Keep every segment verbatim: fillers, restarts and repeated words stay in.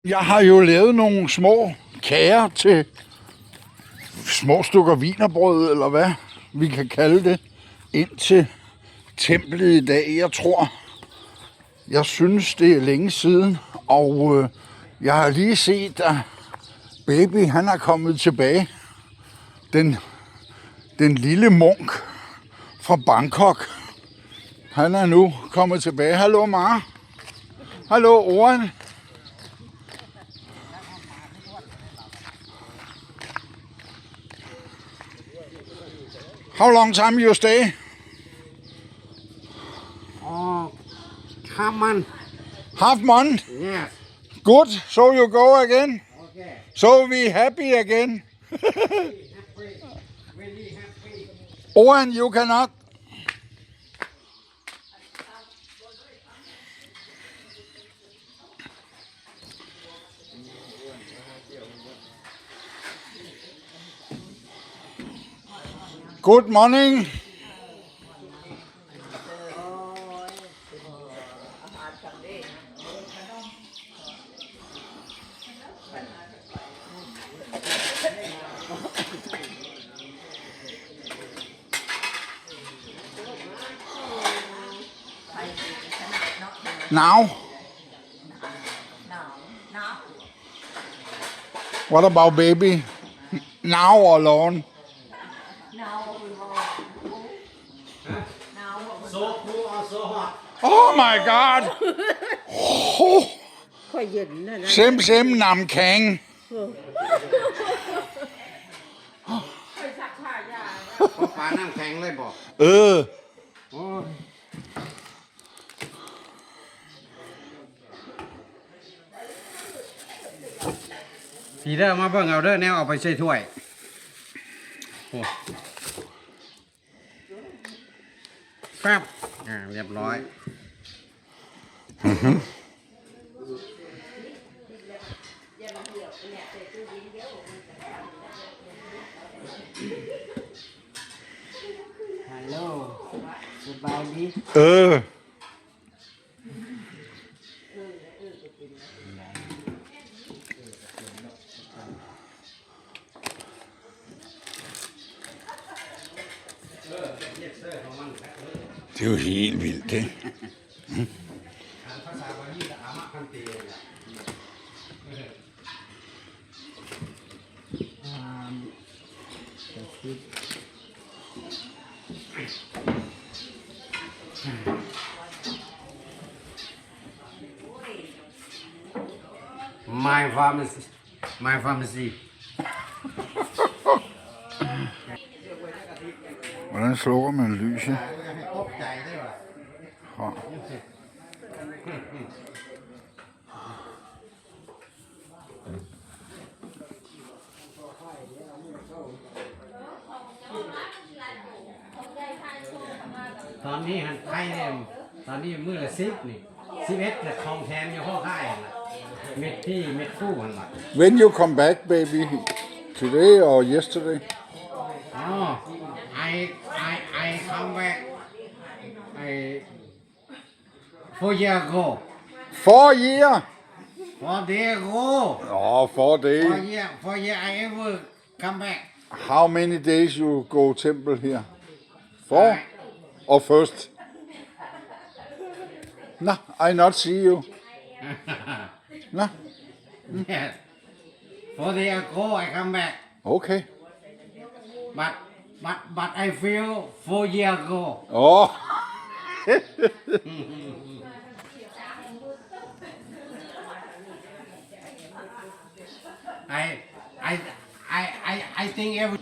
Jeg har jo lavet nogle små kager til små stykker wienerbrød, eller hvad vi kan kalde det, ind til templet i dag. Jeg tror, jeg synes, det er længe siden, og øh, jeg har lige set, at baby, han er kommet tilbage. Den, den lille munk fra Bangkok, han er nu kommet tilbage. Hallo, Mara. Hallo, Oren. How long time you stay? Oh, half month. Half month? Yes. Good. So you go again? Okay. So we happy again? Really happy. Oren, you cannot. Good morning. Now? What about baby? Now or lawn? So cool or so hot. Oh my god! Oh, ค่อยเย็นนะนะ same same น้ำแข็ง ปลาน้ำแข็งเลยบอก เออ โอ้ย พีเดอร์มาเบิ่งเอาเด้อแนวเอาไปใส่ถ้วย โอ้ ครับ อ่า เรียบร้อย ฮัลโหลสบายดี เออ Det er jo helt vildt, ikke? My pharmacy. My pharmacy. Hvordan slukker man lyset? Her. ตอนนี้หันไทยเนี่ยตอนนี้มื้อละสิบนี่สิบเอ็ดแต่ของแถมอยู่ห้องค่ายน่ะเม็ดที่เม็ดฟู่หันละ When you come back, baby? Today or yesterday? Oh, I I I come back I four year ago. Four year? Four day ago. Oh, four Four day. Year, four year I ever come back. How many days you go temple here? Four? Or first? No, I not see you. No. Yes. Four day ago I come back. Okay. But but but I feel four year ago. Oh. I I I I I think every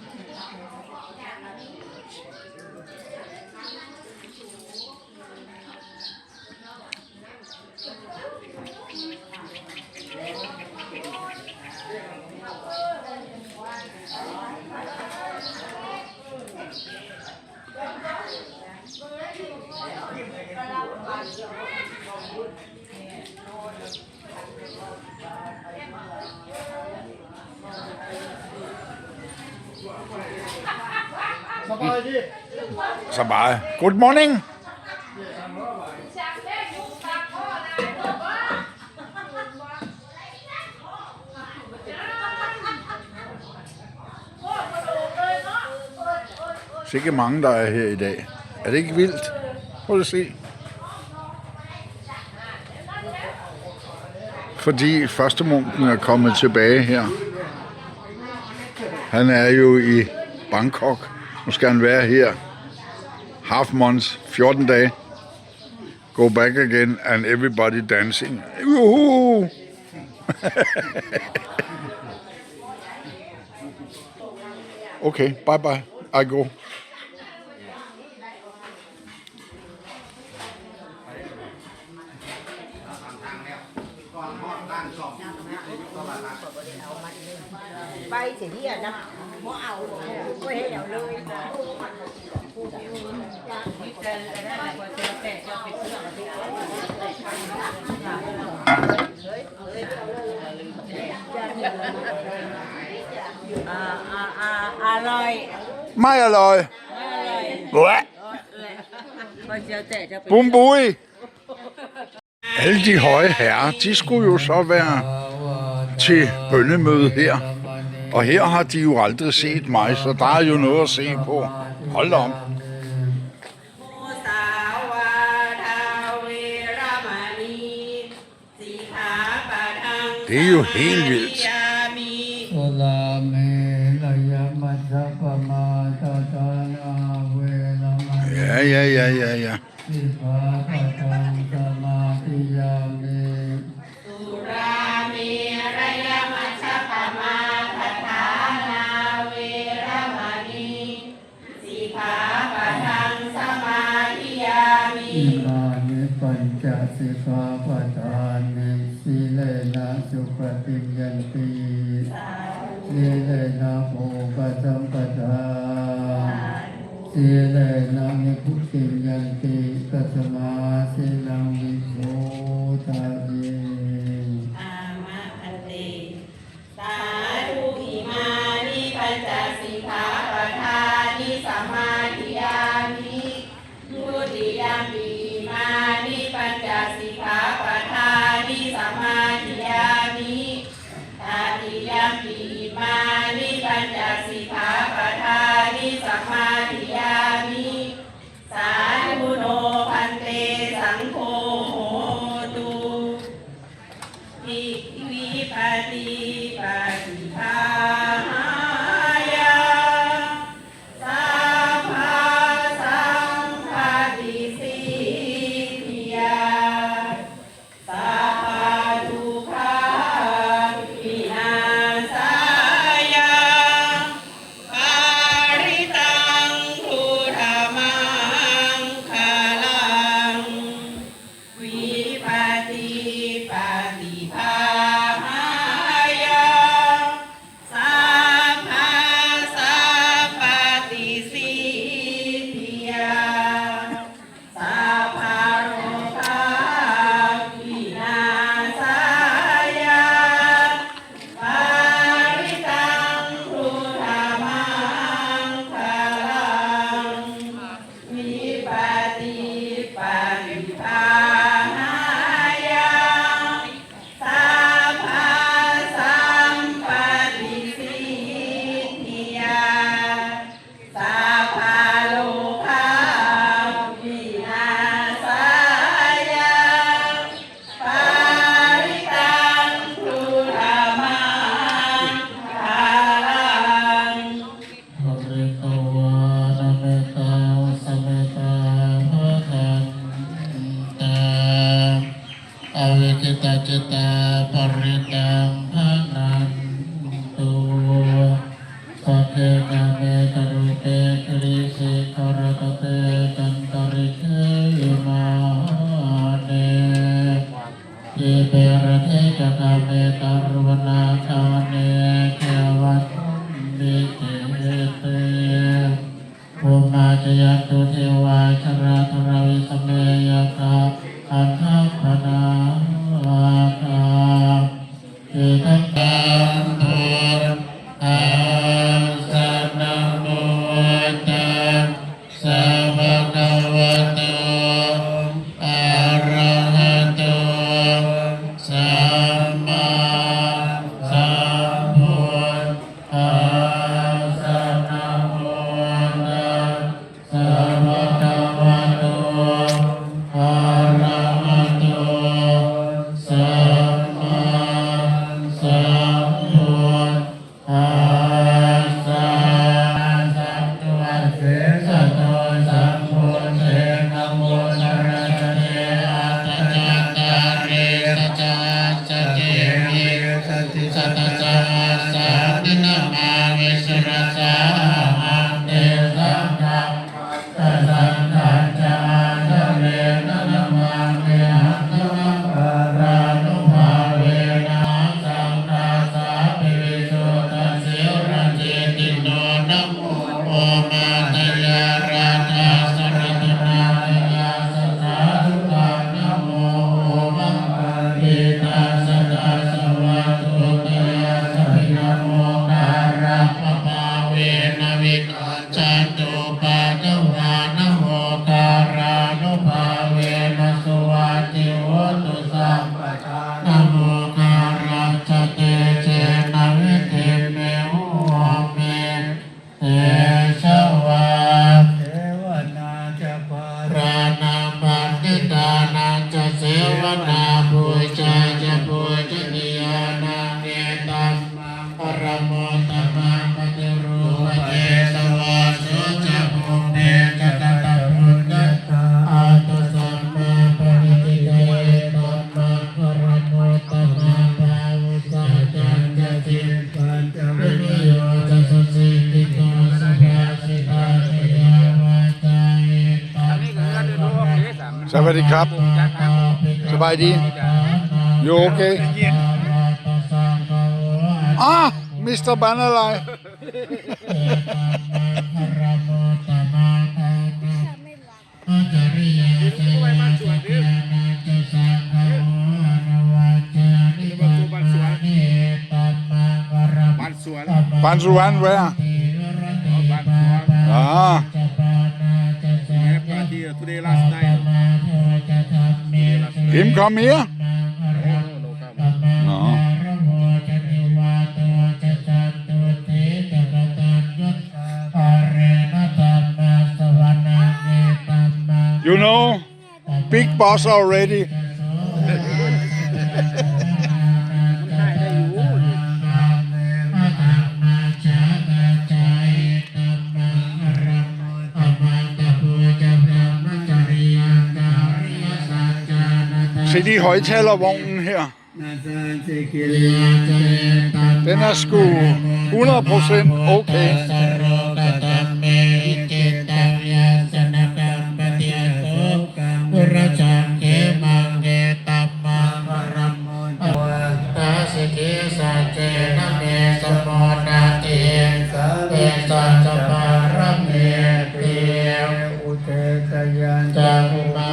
สบาย Good morning. Det er ikke mange, der er her i dag. Er det ikke vildt? Prøv at se. Fordi førstemunken er kommet tilbage her. Han er jo i Bangkok. Nu skal han være her. Half months, fjorten dage. Go back again and everybody dancing. Juhu! Okay, bye bye. I go. ไปเสียที่อ่ะนะบ่เอาเลยบ่ให้แล้วเลย อ่าอ่าอ่าอร่อย ไม่อร่อย ไม่อร่อย แหวะ ก็เจียวแต่จะเป็น บุ้มบุ้ย Alle de høje herrer, de skulle jo så være til bønnemøde her. Og her har de jo aldrig set mig, så der er jo noget at se på. Hold da op. มุสาวาทา เวรมณี สิกขาปะทัง Det er jo helt vildt. สมาธิยามิ สุราเมรยมัชฌปมาทฐานา เวรมณี Ja, ja, ja, ja, ja. สิกขาปะทังสมาธิยามิ สุราเมรยมัชฌปมาทฐานา เวรมณี สิกขาปะทังสมาธิยามิ อิมานิปัญจสิกขาปะทานิ สีเลนะสุขติงยันติ สีเลนะโภคสัมปทา สีเลนะนิพพุติงยันติ ตัสมาสีลังวิโสทะเย อามะพันเต สาธุ อิมานิปัญจสิกขาปะทานิ สมาธิยามิ ทุติยมปิ อิมานิปัญจสิกขาปะทานิ สมาธิยามิ ตติยมปิ อิมานิปัญจสิกขาปะทานิ สมาธิยามิ สาธุ โน ภันเต สังโฆ โหตุ ทิ วิปตติปฏิปาหายะ สัพพะสัมปตติสิทธิยา สัพพะทุกขะวินาสายะ ปาริตังพุทธมังคลัง วิปตติปฏิปาหายะ สัพพะสัมปตติสิทธิยา สัพพะโรคาวินาสายะ ปาริตังพุทธมังคลัง วิปตติปฏิปาหายะ สัพพะสัมปตติสิทธิยา สัพพะโรคาวินาสายะ ปาริตังพุทธมังคลัง ภริตวานะเมตตาสเมตตาภะคะนตา อวิคขิตจิตตาปริตังภะนันตุ สักเขนะเมตตารูเป กริสิขรปะเต จันตริกเข วิมานเน ทีเปรเทจะกาเมตตารุวนาคาเน เขวัตมิเขเต ภูมาจยันตุเทวา จราธรวิสเมยักขา คันทัพพนาคา อิทังตังพุทธัสสะ นะโมตัสสะ ภะคะวะโต อะระหะโต สัมมาสัมพุทธัสสะ นะโมตัสสะ Satasahassanti namāmi sirasā ahaṃ, tesaṃ dhammassa saṅghañca ādarena namāmihaṃ. Namakārānubhāvena ahaṃ saṅghassa visuddhasīladiṭṭhino. Namo omātyāraddhassa ratanattayassa sādhukaṃ. Namo omāparittassa tassa vatthuttayassapi. Namokārappabhāvena vigacchantu upaddavā. Namokārānubhāvena suvatthi hotu sabbadā. Namokārassa tejena vidhimhi homi tejavā. Sevanā ca bālānaṃ, paṇḍitānañca sevanā, pūjā ca pūjanīyānaṃ, etammaṅgalamuttamaṃ. Paṭirūpadesavāso ca, pubbe ca katapuññatā, attasammāpaṇidhi ca, etammaṅgalamuttamaṃ. Bāhusaccañca sippañca, vinayo ca susikkhito, subhāsitā ca yā vācā, etammaṅgalamuttamaṃ. สวัสดีครับ สบายดี You okay? Ah, Mister Banalai. Ban Suan เว้ย อ๋อ Today last night. Him come here? No. You know, Big Boss already. ซีดีหอยแชร์ละวง here. เป็น school ร้อยเปอร์เซ็นต์ okay. Udetayañcakuma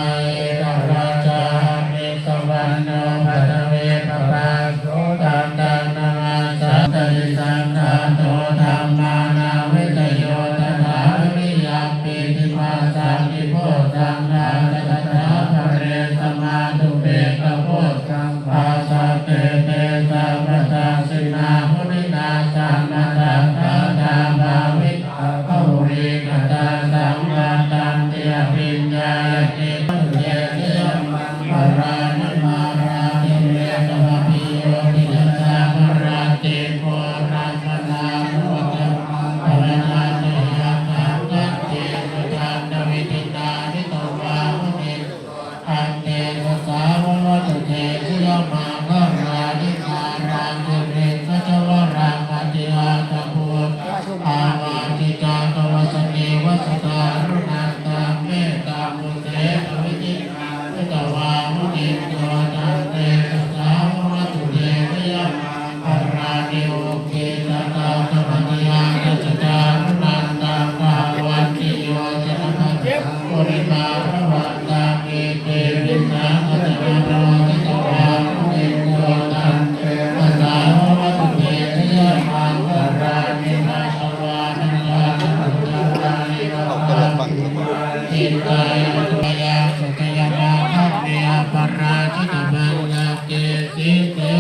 ekarājā, harissavaṇṇo paṭhavippabhāso, taṃ taṃ namassāmi, sankhāto dhammānaṃ vicayo tathā, viriyampītimassaṃ vibhosaṅghañca, tathā pare samāthupekkhabhosaṅ ghā, sabbe te sabbadassinā muninā sammadakkhātā, bhāvitā bahulīkatā, saṅkhātanti abhiññāya, khematthi te jayamaṅgalāni. Mārātirekabhiyujjhitasabbarattiṃ, ghorampanāḷavakamakkhamathaddhayakkhaṃ, khantīsudantavidhinā jitavā munindo, tantejasā bhavatu te jayamaṅgalāni. Mārātirekamajjhattavakkhaṃ, atimattabhūtaṃ dāvaggicakkamasanīva, sadāruṇantaṃ mettambusekavidhinā jitavā munindo, tantejasā bhavatu te jayamaṅgalāni. Ukkhittakhaggamatihatthasudāruṇantaṃ, dhāvantiyojanapathaṅgulimālavantaṃ, iddhībhisaṅkhatamano jitavā munindo, tantejasā bhavatu te jayamaṅgalāni. Katvāna kaṭṭhamudaraṃ iva gabbhinīyā, ciñcāya duṭṭhayaṃ sujayamaṅgale, aparājitapallaṅke sīse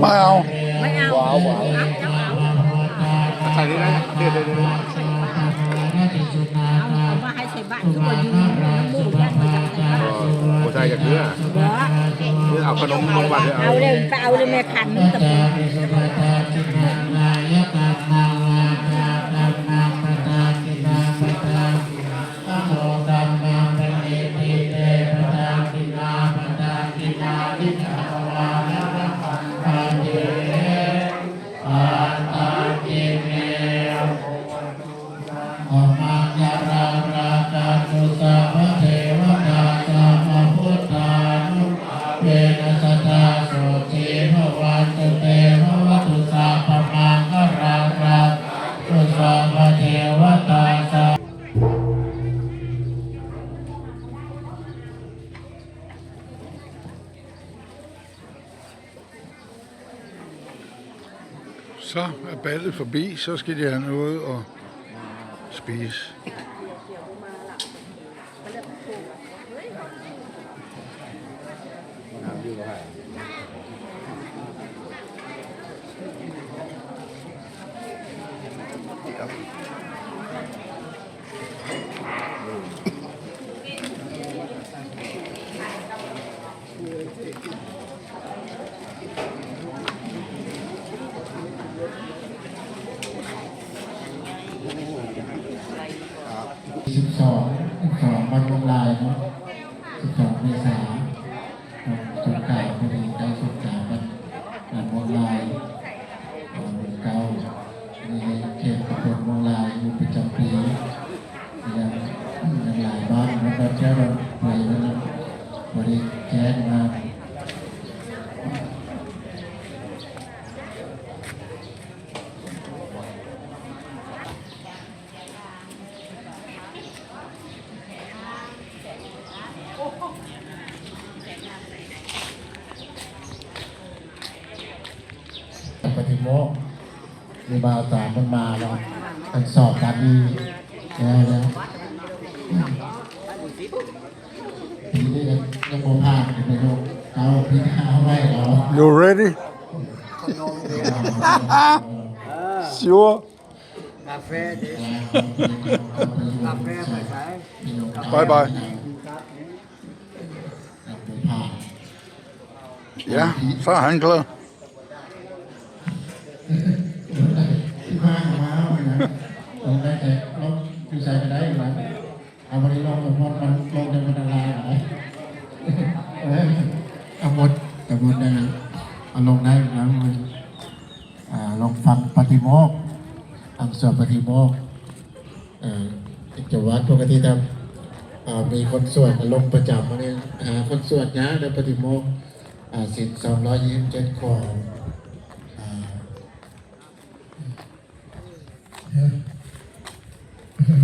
ไม่เอา ไม่เอา ว้าว ว้าว เอา เอา เอา ใส่นี่นะ เดี๋ยว เดี๋ยว เดี๋ยว เอามาให้ใส่บาตรทุกคนอยู่ในหมู่บ้าน โอ้ ใส่จากเนื้อ บ่ เอาขนมลงวัดเลย เอาเลย ไปเอาเลย แม่ขัน Namo dhammapanittite, padakkhiṇā padakkhiṇāni katvāna labhantatthe. Så er ballet forbi, så skal de have noget at spise. สิบสอง สิบสอง วันวงลายเนาะ สิบสอง เมษา สงกรานต์พอดี ใกล้สงกรานต์ วัน วันวงลาย เอ่อ เก้า ในเขตตำบลวงลายอยู่ประจำปี ยัง ยังหลายบ้านนะครับ แจ้งไปแล้วนะ บริแจ้งมา ปฏิโมกข์ มีบาสามมันมาแล้ว มันสอบการดีแล้วแล้ว ปีนี้ยังยังบ่ผ่านไปโลก เอาปีหน้าเอาไว้เอา You ready? Sure. กาแฟเด้ กาแฟไปใส่ Bye bye. อย่า สาหันเคลอ ที่บ้านของเราเนี่ยนะ ลงได้แต่ลงอยู่ใส่ก็ได้อยู่แล้ว เอาวันนี้ลงสมมติมันลงในมันอันตรายหน่อย เออ เอาหมด แต่หมดได้นะ เอาลงได้อยู่แล้วมัน อ่า ลองฟังปาฏิโมกข์ ฟังสวดปาฏิโมกข์ เอ่อ กิจวัตรปกติแต่ อ่า มีคนสวดลงประจำวันนี้ หาคนสวดยากนะปาฏิโมกข์ อ่า ศีล สองร้อยยี่สิบเจ็ด ข้อ อ่า Ja.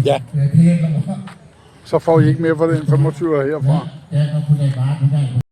เดี๋ยวเทศน์แล้วบอก Så får I ikke mere for den femogtyve herfra. แจ้งว่าผู้ใดบ้านผู้ใด